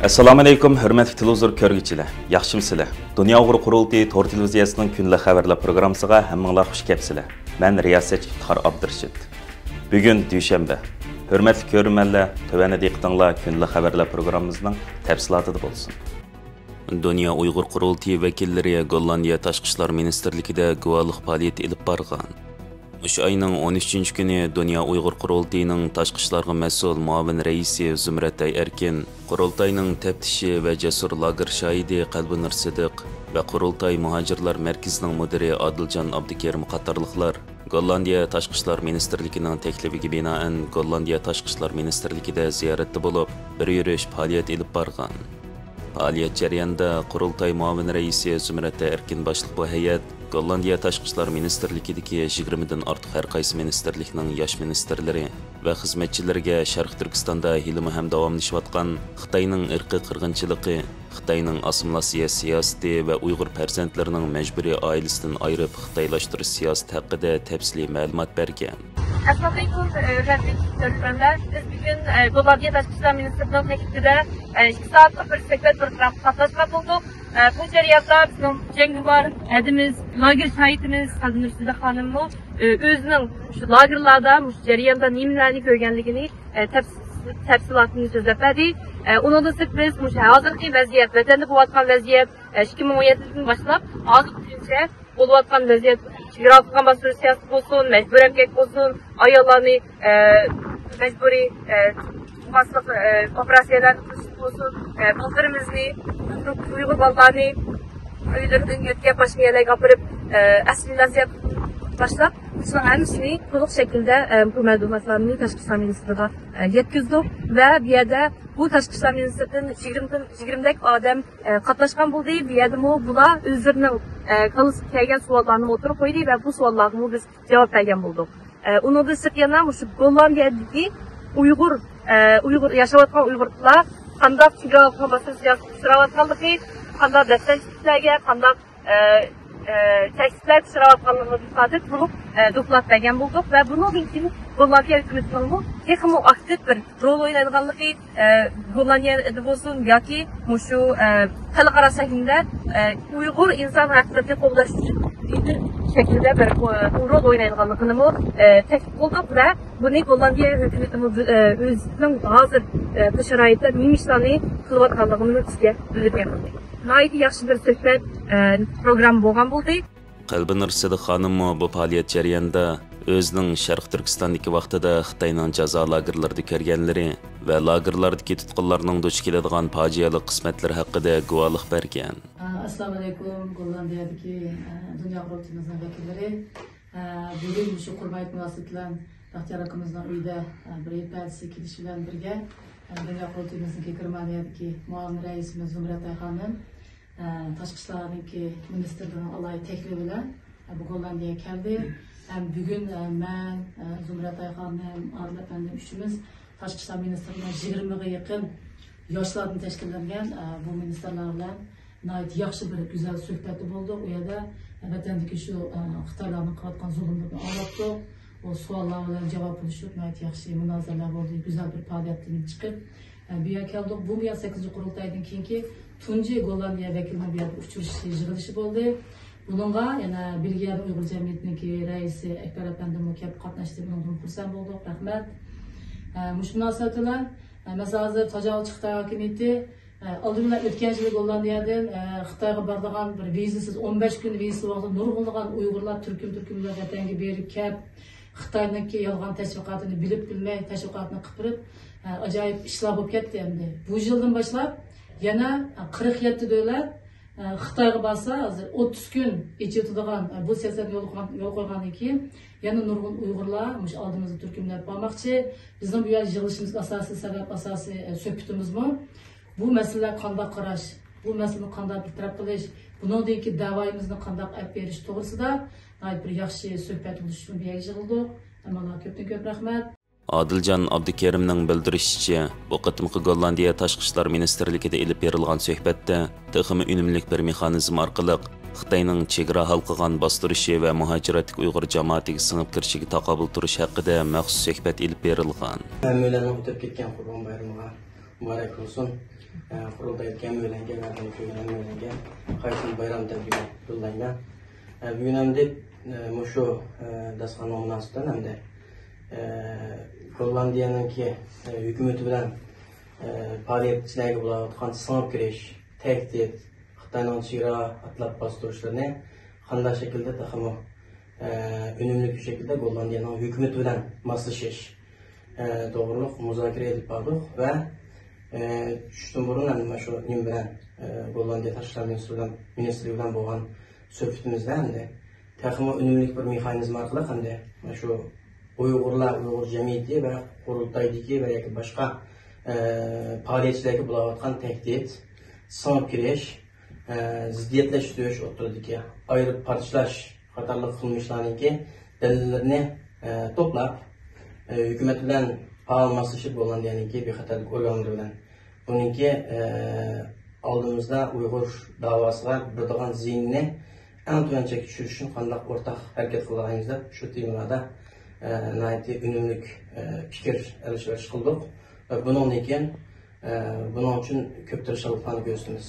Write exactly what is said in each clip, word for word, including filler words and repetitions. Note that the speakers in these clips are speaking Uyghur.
ئەسسالامۇئەلەيكۇم، ھۆرمەتلىك تېلېۋىزور كۆرگۈچىلەر، ياخشىمۇسىلەر؟ دۇنيا ئۇيغۇر قۇرۇلتىيى تور تېلېۋىزىيەسىنىڭ كۈندىلىك خەۋەرلەر پروگراممىسىغا ھەممىڭلار خۇش كەپسىلەر. مەن رىياسەتچى ئىپتىخار ئابدۇرېشىت. بۈگۈن دۈشەنبە. ھۆرمەتلىك كۆرۈرمەنلەر، تۆۋەندە دىققىتىڭلار كۈندىلىك خەۋەرلەر پروگراممىمىزنىڭ تەپسىلاتىدا بولسۇن. دۇنيا ئۇيغۇر قۇرۇلتىيى ۋەكىللىرى گوللاندىيە تاشقى ئىشلار مىنىستىرلىكىدە گۇۋاھلىق پائالىيىتى ئېلىپ بارغان. مۇشۇ ئاينىڭ ئون ئۈچىنچى كۈنى دۇنيا ئۇيغۇر قۇرۇلتىيىنىڭ تاشقى ئىشلارغا مەسئۇل مۇئاۋىن رەئىسى زۇمرەتئاي ئەركىن قۇرۇلتاينىڭ تەپتىشى ۋە جەسۇر لاگېر شاھىدى قەلبىنۇر سىدىق ۋە قۇرۇلتاي مۇھاجىرلار مەركىزىنىڭ مۇدىرى ئادىلجان ئابدۇكېرىم قاتارلىقلار گوللاندىيە تاشقى ئىشلار مىنىستىرلىكىنىڭ تەكلىپىگە بىنائەن، گوللاندىيە تاشقى ئىشلار مىنىستىرلىكىدە زىيارەتتە بولۇپ، بىر يۈرۈش پائالىيەت ئېلىپ بارغان. پائالىيەت جەريانىدا قۇرۇلتاي مۇئاۋىن رەئىسى زۇمرەتئاي ئەركىن باشلىق بۇ ھەيئەت گوللاندىيە تاشقى ئىشلار مىنىستىرلىكىدىكى يىگىرمىدىن ئارتۇق ھەر قايسى مىنىستىرلىكنىڭ ياش مىنىستىرلىرى ۋە خىزمەتچىلىرىگە شەرقىي تۈركىستاندا ھېلىمۇ ھەم داۋاملىشىۋاتقان خىتاينىڭ ئىرقىي قىرغىنچىلىقى، خىتاينىڭ ئاسسىمىلياتسىيە سىياسىتى ۋە ئۇيغۇر پەرزەنتلىرىنىڭ مەجبۇرىي ئائىلىسىدىن ئايرىپ خىتايلاشتۇرۇش سىياسىتى ھەققىدە تەپسىلىي مەلۇمات بەرگەن. ئەسسالامۇئەلەيكۇم، ھۆرمەتلىك كۆرۈرمەنلەر. بىز بۈگۈن، ئە، گوللاندىيە تاشقى ئىشلار مىنىستىرىنىڭ تەكلىپىدە، ئە، ئىككى سائەتلىك بىر سۆھبەت پروگراممىغا قاتناشقان بولدۇق. ئە، بۇ جەرياندا بىزنىڭ جەڭگىۋار ھەدىمىز، لاگېر شاھىتىمىز قەلبىنۇر سىدىق خانىممۇ، ئە، ئۆزىنىڭ شۇ لاگېرلاردا، مۇشۇ جەرياندا نېمىلەرنى كۆرگەنلىكىنى، ئە، تەپس-، تەپسىلاتىنى سۆزلەپ بەردى. ئە، ئۇنىڭدىن سىرت بىز مۇشۇ ھازىرقى ۋەزىيەت، ۋەتەندە بولۇۋاتقان ۋەزىيەت، ئە، ئىككى مىڭ ئون يەتتىدىن باشلاپ ھازىرغىچە بولۇۋاتقان ۋەزىيەت، چېگرا ئالدىغا باستۇرۇش سىياسىتى بولسۇن، مەجبۇرىي ئەمگەك بولسۇن، ئاياللارنى، ئە، مەجبۇرىي، ئە، تۇغماسلىق، ئە، ئوپېراتسىيەلەرنى قىلىش بولسۇن، ئە، بالىلىرىمىزنى، ئۇيغۇر بالىلارنى ئۆيلىرىدىن يۆتكەپ باشقا يەرلەرگە ئاپىرىپ، ئە، ئەسسىمىلياتسىيە باشلاپ، شۇنىڭ ھەممىسىنى تولۇق شەكىلدە، ئە، بۇ مەلۇماتلارنى تاشقى ئىشلار مىنىستىرىغا، ئە، يەتكۈزدۇق ۋە بۇ يەردە بۇ تاشقى ئىشلار مىنىستىرىدىن يىگىرمىدىن، يىگىرمىدەك ئادەم، ئە، قاتناشقان بولدى. بۇ يەردىمۇ بۇلار ئۆزلىرىنىڭ، ئە، كاللىسىغا كەلگەن سوئاللارنى ئوتتۇرىغا قويدى ۋە بۇ سوئاللارغىمۇ بىز جاۋاب بەرگەن بولدۇق. ئە، ئۇنىڭدىن سىرت يەنە مۇشۇ گوللاندىيەدىكى ئۇيغۇر، ئە، ئۇيغۇر، ياشاۋاتقان ئۇيغۇرلار قانداق چېگرا ئالدىغا باستۇرۇش سىياسىتىگە ئۇچراۋاتقانلىقى، قانداق دەپسەندىچىلىكلەرگە، قانداق، ئە، ئە، تەھدىتلەرگە ئۇچراۋاتقانلىقىغا تولۇق، ئە، دوكلات بەرگەن بولدۇق ۋە بۇنىڭدىن كېيىن گوللاندىيە ھۆكۈمىتىنىڭمۇ تېخىمۇ ئاكتىپ بىر رول ئوينايدىغانلىقى، ئە، گوللاندىيەدە بولسۇن ياكى مۇشۇ، ئە، خەلقئارا سەھنىدە، ئە، ئۇيغۇر ئىنسان ھەقلىرىنى قوغداش ئۈچۈن لىدېر شەكلىدە بىر، ئۇ، رول ئوينايدىغانلىقىنىمۇ، ئە، تەكىتلىدۇق ۋە بۇنى گوللاندىيە ھۆكۈمىتىمۇ، ئە، ئۆزىنىڭ ھازىر، ئە، بۇ شارائىتتا نېمە ئىشلارنى قىلىۋاتقانلىقىنى بىزگە بىلدۈرگەن بولدى. ناھايىتى ياخشى بىر سۆھبەت، ئە، پروگرامما بولغان بولدى. قەلبىنۇر سىدىق خانىممۇ بۇ پائالىيەت جەريانىدا ئۆزىنىڭ شەرقىي تۈركىستاندىكى ۋاقتىدا خىتاينىڭ جازا لاگېرلىرىدا كۆرگەنلىرى ۋە لاگېرلاردىكى تۇتقۇنلارنىڭ دۇچ كېلىدىغان پاجىئەلىك قىسمەتلىرى ھەققىدە گۇۋاھلىق بەرگەن. ئەسسالامۇئەلەيكۇم، گوللاندىيەدىكى، ئە، دۇنيا قۇرۇلتىيىمىزنىڭ ۋەكىللىرى. ئە، بۈگۈن مۇشۇ قۇرۇلتاي مۇناسىۋىتى بىلەن بەختىيار ئاكىمىزنىڭ ئۆيىدە، ئە، بىر ھېيت پەدىسى كېلىشى بىلەن بىرگە، ئە، دۇنيا قۇرۇلتىيىمىزنىڭكى گېرمانىيەدىكى مۇئاۋىن رەئىسىمىز زۇمرەتئاي خانىم، ئە، تاشقى ئىشلاردىكى مىنىستىرلىرىنىڭ ئالاھىدە تەكلىپى بىلەن، ئە، بۇ گوللاندىيەگە كەلدى. ھەم بۈگۈن، ئە، مەن، ئە، زۇمرەتئاي خانىم، ئادىل ئەپەندىم ئۈچىمىز تاشقى ئىشلار مىنىستىرلىرىنىڭ يىگىرمىگە يېقىن ياشلاردىن تەشكىللەنگەن، ئە، بۇ مىنىستىرلار بىلەن ناھايىتى ياخشى بىر گۈزەل سۆھبەتتە بولدۇق. ئۇ يەردە، ئە، ۋەتەندىكى شۇ، ئە، خىتايلارنىڭ قىلىۋاتقان زۇلۇملىرىنى ئاڭلاتتۇق. ئۇ سوئاللار بىلەن جاۋاب بولۇشۇپ، ناھايىتى ياخشى مۇنازىرىلەر بولدى. گۈزەل بىر پائالىيەتتىن چىقىپ، ئە، بۇ يەرگە كەلدۇق. بۇ يەر سەككىزىنچى قۇرۇلتايدىن كېيىنكى تۇنجى گوللاندىيە ۋەكىلىنىڭ بۇ يەردە ئۇچرىشىشى، يىغىلىشى بولدى. بۇنىڭغا يەنە بېلگىيەدە ئۇيغۇر جەمئىيىتىنىڭكى رەئىسى ئەكبەر ئەپەندىمۇ كېلىپ قاتناشتى. بۇنىڭدىن خۇرسەن بولدۇق. رەھمەت. ئە، مۇشۇ مۇناسىۋەت بىلەن، ئە، مەسىلەن، ھازىر تاجاۋۇزچى خىتاي ھاكىمىيىتى، ئە، ئالدى بىلەن ئۆتكەن يىلى گوللاندىيەدىن، ئە، خىتايغا بارىدىغان بىر ۋىزىسىز، ئون بەش كۈن ۋىزىسىز ۋاقىتتا نۇرغۇنلىغان ئۇيغۇرلار تۈركۈم-تۈركۈملەپ ۋەتەنگە بېرىپ كەپ، خىتاينىڭكى يالغان تەشۋىقاتىنى بىلىپ بىلمەي تەشۋىقاتنى قىلىپ بېرىپ، ئە، ئاجايىپ ئىشلار بولۇپ كەتتى ئەمدى. بۇ يىلدىن باشلاپ يەنە، ئە، قىرىق يەتتە دۆلەت، ئە، خىتايغا بارسا، ھازىر ئوتتۇز كۈن ئېچىۋېتىدىغان، ئە، بۇ سىياسەتنى يولغا قويغان، يولغا قويغاندىن كېيىن، يەنە نۇرغۇن ئۇيغۇرلار مۇشۇ ئالدىمىزدا تۈركۈملەپ بارماقچى. بىزنىڭ بۇ يەردە يىغىلىشىمىزدىكى ئاساسىي سەۋەب، ئاساسىي، ئە، سۆھبىتىمىزمۇ بۇ مەسىلىلەرگە قانداق قاراش، بۇ مەسىلىنى قانداق بىر تەرەپ قىلىش، بۇنىڭدىن كېيىن دەۋايىمىزنى قانداق ئېلىپ بېرىش توغرىسىدا ناھايىتى بىر ياخشى سۆھبەت بولۇش ئۈچۈن بۇ يەرگە يىغىلدۇق. ھەممىڭلارغا كۆپتىن كۆپ رەھمەت. ئادىلجان ئابدۇكېرىمنىڭ بىلدۈرۈشىچە، بۇ قېتىمقى گوللاندىيە تاشقى ئىشلار مىنىستىرلىكىدە ئېلىپ بېرىلغان سۆھبەتتە تېخىمۇ ئۈنۈملۈك بىر مېخانىزم ئارقىلىق خىتاينىڭ چېگرا ھالقىغان باستۇرۇشى ۋە مۇھاجىرەتتىكى ئۇيغۇر جامائىتىگە سىڭىپ كىرىشىگە تاقابىل تۇرۇش ھەققىدە مەخسۇس سۆھبەت ئېلىپ بېرىلغان. ھەممەيلەننىڭ ئۆتۈپ كەتكەن قۇربان بايرىمىغا مۇبارەك بولسۇن. ئە، قۇرۇلتايدىكى ھەممەيلەنگە ۋە بۇنى كۆرگەن ھەممەيلەنگە قايسىمۇ بايرام تەبرىكى يوللايمەن. ئە، بۈگۈن ھەمدە، ئە، مۇشۇ، ئە، داستاننىڭ مۇناسىۋىتى بىلەن ھەمدە، ئە، گوللاندىيەنىڭكى، ئە، ھۆكۈمىتى بىلەن، ئە، پائالىيەتچىلەرگە بولۇۋاتقان سىڭىپ كىرىش، تەھدىت، خىتاينىڭ چېگرا ئاتلاپ باستۇرۇشلىرىنى قانداق شەكىلدە تېخىمۇ، ئە، ئۈنۈملۈك شەكىلدە گوللاندىيەنىڭ ھۆكۈمىتى بىلەن ماسلىشىش، ئە، توغرۇلۇق مۇزاكىرە ئېلىپ باردۇق ۋە، ئە، چۈشتىن بۇرۇن ھەم مانا شۇ نېمە بىلەن، ئە، گوللاندىيە تاشقى ئىشلار مىنىستىرى بىلەن، مىنىستىرى بىلەن بولغان سۆھبىتىمىزدە ئەمدى تېخىمۇ ئۈنۈملۈك بىر مېخانىزم ئارقىلىق ئەمدى مانا شۇ ئۇيغۇرلار، ئۇيغۇر جەمئىيىتى ۋە قۇرۇلتايدىكى ۋە ياكى باشقا، ئە، پائالىيەتچىلەرگە بولۇۋاتقان تەھدىت، سىڭىپ كىرىش، ئە، زىددىيەتلەشتۈرۈش، ئوتتۇرىدىكى ئايرىپ پارچىلاش قاتارلىق قىلمىشلارنىڭكى دەلىللىرىنى، ئە، توپلاپ، ئە، ھۆكۈمەت بىلەن پائال ماسلىشىپ، گوللاندىيەنىڭكى بىخەتەرلىك ئورگانلىرى بىلەن بۇنىڭكى، ئە، ئالدىمىزدا ئۇيغۇر داۋاسىغا بېرىدىغان زىيىنىنى ئەڭ تۆۋەن چەككە چۈشۈرۈش ئۈچۈن قانداق ئورتاق ھەرىكەت قىلالايمىز دەپ شۇ تېمىلاردا، ئە، ناھايىتى ئۈنۈملۈك، ئە، پىكىر ئەلىشىۋېلىش قىلدۇق. ۋە بۇنىڭدىن كېيىن، ئە، بۇنىڭ ئۈچۈن كۆپ تىرىشچانلىقلارنى كۆرسىتىمىز.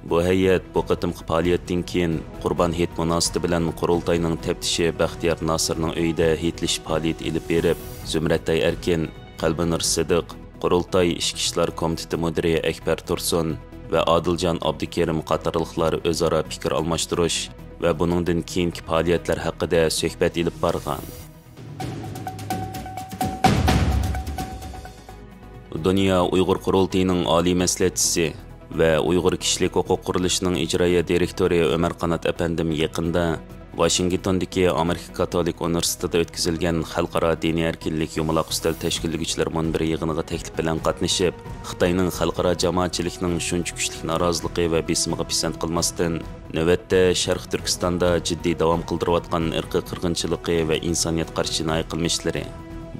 بۇ ھەيئەت بۇ قېتىمقى پائالىيەتتىن كېيىن قۇربان ھېيت مۇناسىۋىتى بىلەن قۇرۇلتاينىڭ تەپتىشى بەختىيار ناسىرنىڭ ئۆيىدە ھېيتلىشىش پائالىيىتى ئېلىپ بېرىپ، زۇمرەتئاي ئەركىن، قەلبىنۇر سىدىق، قۇرۇلتاي ئىچكى ئىشلار كومىتېتى مۇدىرى ئەكبەر تۇرسۇن ۋە ئادىلجان ئابدۇكېرىم قاتارلىقلار ئۆزئارا پىكىر ئالماشتۇرۇش ۋە بۇنىڭدىن كېيىنكى پائالىيەتلەر ھەققىدە سۆھبەت ئېلىپ بارغان. دۇنيا ئۇيغۇر قۇرۇلتىيىنىڭ ئالىي مەسلىھەتچىسى ۋە ئۇيغۇر كىشىلىك ھوقۇق قۇرۇلۇشىنىڭ ئىجرائىيە دىرېكتورى ئۆمەر قانات ئەپەندىم يېقىندا ۋاشىنگتوندىكى ئامېرىكا كاتولىك ئۇنىۋېرسىتېتىدا ئۆتكۈزۈلگەن خەلقئارا دىنىي ئەركىنلىك يۇمىلاق ئۈستەل تەشكىللىگۈچىلەر مۇنبىرى يىغىنىغا تەكلىپ بىلەن قاتنىشىپ، خىتاينىڭ خەلقئارا جامائەتچىلىكنىڭ شۇنچە كۈچلۈك نارازىلىقى ۋە بېسىمىغا پىسەنت قىلماستىن، نۆۋەتتە شەرقىي تۈركىستاندا جىددىي داۋام قىلدۇرۇۋاتقان ئىرقىي قىرغىنچىلىقى ۋە ئىنسانىيەتقا قارشى جىنايى قىلمىشلىرى،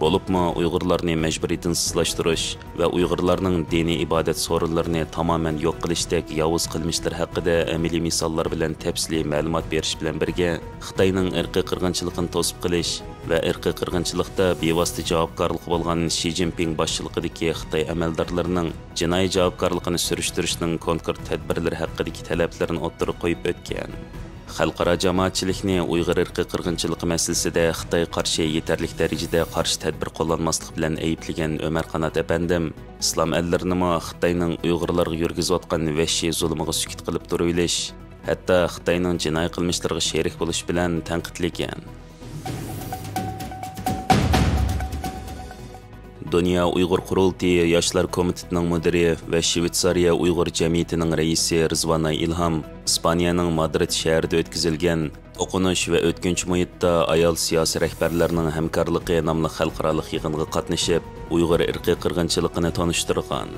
بولۇپمۇ ئۇيغۇرلارنى مەجبۇرىي دىنسىزلاشتۇرۇش ۋە ئۇيغۇرلارنىڭ دىنىي ئىبادەت سورۇنلىرىنى تامامەن يوق قىلىشتەك ياۋۇز قىلمىشلىرى ھەققىدە ئەمەلىي مىساللار بىلەن تەپسىلىي مەلۇمات بېرىش بىلەن بىرگە، خىتاينىڭ ئىرقىي قىرغىنچىلىقىنى توسۇپ قېلىش ۋە ئىرقىي قىرغىنچىلىقتا بىۋاسىتە جاۋابكارلىقى بولغان شى جىنپىڭ باشچىلىقىدىكى خىتاي ئەمەلدارلىرىنىڭ جىنايى جاۋابكارلىقىنى سۈرۈشتۈرۈشنىڭ كونكرېت تەدبىرلىرى ھەققىدىكى تەلەپلىرىنى ئوتتۇرىغا قويۇپ ئۆتكەن. خەلقئارا جامائەتچىلىكنى ئۇيغۇر ئىرقىي قىرغىنچىلىقى مەسىلىسىدە خىتايغا قارشى يېتەرلىك دەرىجىدە قارشى تەدبىر قوللانماسلىق بىلەن ئەيىبلىگەن ئۆمەر قانات ئەپەندىم، ئىسلام ئەللىرىنىمۇ خىتاينىڭ ئۇيغۇرلارغا يۈرگۈزۈۋاتقان ۋەھشىي زۇلۇمىغا سۈكۈت قىلىپ تۇرۇۋېلىش، ھەتتا خىتاينىڭ جىنايى قىلمىشلىرىغا شېرىك بولۇش بىلەن تەنقىدلىگەن. دۇنيا ئۇيغۇر قۇرۇلتىيى ياشلار كومىتېتىنىڭ مۇدىرى ۋە شۋېتسارىيە ئۇيغۇر جەمئىيىتىنىڭ رەئىسى رىزۋانئاي ئىلھام ئىسپانىيەنىڭ مادرىد شەھىرىدە ئۆتكۈزۈلگەن ئوقۇنۇش ۋە ئۆتكۈنچى مۇھىتتا ئايال سىياسىي رەھبەرلەرنىڭ ھەمكارلىقى ناملىق خەلقئارالىق يىغىنغا قاتنىشىپ، ئۇيغۇر ئىرقىي قىرغىنچىلىقىنى تونۇشتۇرغان.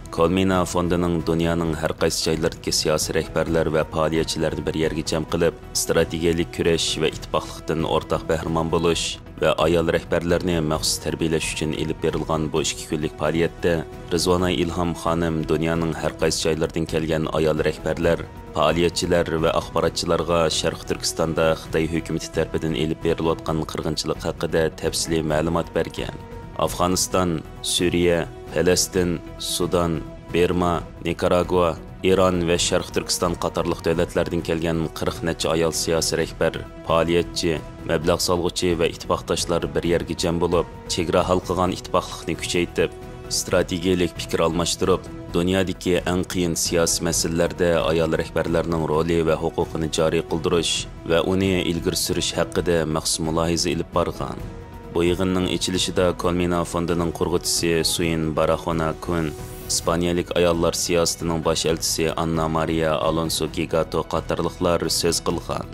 كولمىنا فوندىنىڭ دۇنيانىڭ ھەر قايسى جايلىرىدىكى سىياسىي رەھبەرلەر ۋە پائالىيەتچىلەرنى بىر يەرگە جەم قىلىپ، ئىستراتېگىيەلىك كۈرەش ۋە ئىتتىپاقلىقتىن ئورتاق بەھرىمەن بولۇش، ۋە ئايال رەھبەرلەرنى مەخسۇس تەربىيەلەش ئۈچۈن ئېلىپ بېرىلغان بۇ ئىككى كۈنلۈك پائالىيەتتە رىزۋانئاي ئىلھام خانىم دۇنيانىڭ ھەر قايسى جايلىرىدىن كەلگەن ئايال رەھبەرلەر، پائالىيەتچىلەر ۋە ئاخباراتچىلارغا شەرقىي تۈركىستاندا خىتاي ھۆكۈمىتى تەرىپىدىن ئېلىپ بېرىلىۋاتقان قىرغىنچىلىق ھەققىدە تەپسىلىي مەلۇمات بەرگەن. ئافغانىستان، سۈرىيە، پەلەستىن، سۇدان، بىرما، نىكاراگۇا، ئىران ۋە شەرقىي تۈركىستان قاتارلىق دۆلەتلەردىن كەلگەن قىرىق نەچچە ئايال سىياسىي رەھبەر، پائالىيەتچى، مەبلەغ سالغۇچى ۋە ئىتتىپاقداشلار بىر يەرگە جەم بولۇپ، چېگرا ھالقىغان ئىتتىپاقلىقنى كۈچەيتىپ، ئىستراتېگىيەلىك پىكىر ئالماشتۇرۇپ، دۇنيادىكى ئەڭ قىيىن سىياسىي مەسىلىلەردە ئايال رەھبەرلەرنىڭ رولى ۋە ھوقۇقىنى جارى قىلدۇرۇش ۋە ئۇنى ئىلگىرى سۈرۈش ھەققىدە مەخسۇس مۇلاھىزە ئېلىپ بارغان. بۇ يىغىننىڭ ئېچىلىشىدا كولمىنا فوندىنىڭ قۇرغۇچىسى سۇيىن باراخونا كۇن، ئىسپانىيەلىك ئاياللار سىياسىتىنىڭ باش ئەلچىسى ئاننا مارىيا ئالونسو گىگاتو قاتارلىقلار سۆز قىلغان.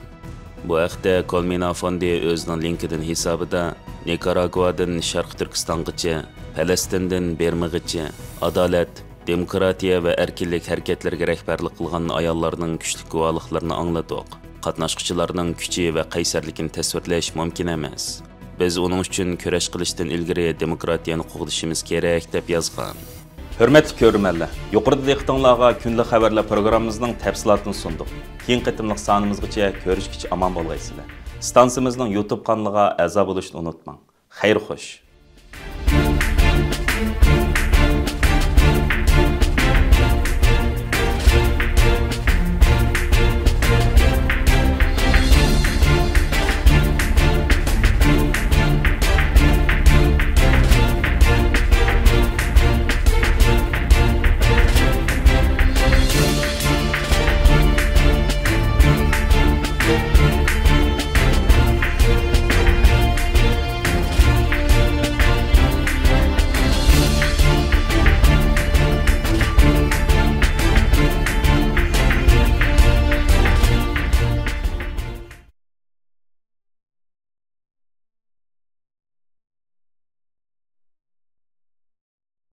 بۇ ھەقتە كولمىنا فوندى ئۆزىنىڭ لىنكىدىن ھېسابىدا نىكاراگۇادىن شەرقىي تۈركىستانغىچە، پەلەستىندىن بىرمىغىچە ئادالەت، دېموكراتىيە ۋە ئەركىنلىك ھەرىكەتلىرىگە رەھبەرلىك قىلغان ئاياللارنىڭ كۈچلۈك گۇۋاھلىقلىرىنى ئاڭلىدۇق. قاتناشقۇچىلارنىڭ كۈچى ۋە قەيسەرلىكىنى تەسۋىرلەش مۇمكىن ئەمەس. بىز ئۇنىڭ ئۈچۈن كۈرەش قىلىشتىن ئىلگىرى دېموكراتىيەنى قوغدىشىمىز كېرەك، دەپ يازغان. ھۆرمەتلىك كۆرۈرمەنلەر، يۇقىرىدا دىققىتىڭلارغا كۈندىلىك خەۋەرلەر پروگراممىمىزنىڭ تەپسىلاتىنى سۇندۇق. كېيىنكى قېتىملىق سانىمىزغىچە كۆرۈشكىچە ئامان بولغايسىلەر. ئىستانسىمىزنىڭ يۇتۇب قانىلىغا ئەزا بولۇشنى ئۇنتۇماڭ. خەير خوش.